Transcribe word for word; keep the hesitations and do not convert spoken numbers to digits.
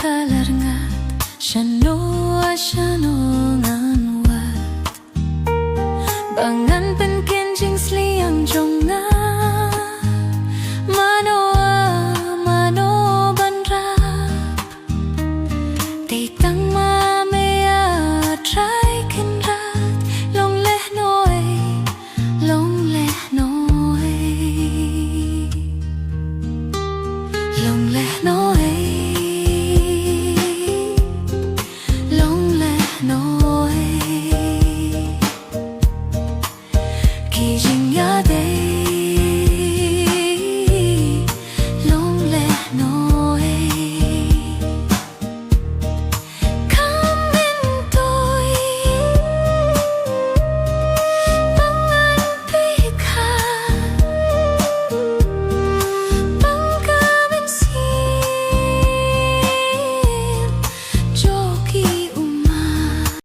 Ka la rngat shano shano ngan wad, ba ngan pynkheiñ jingsliang jong nga.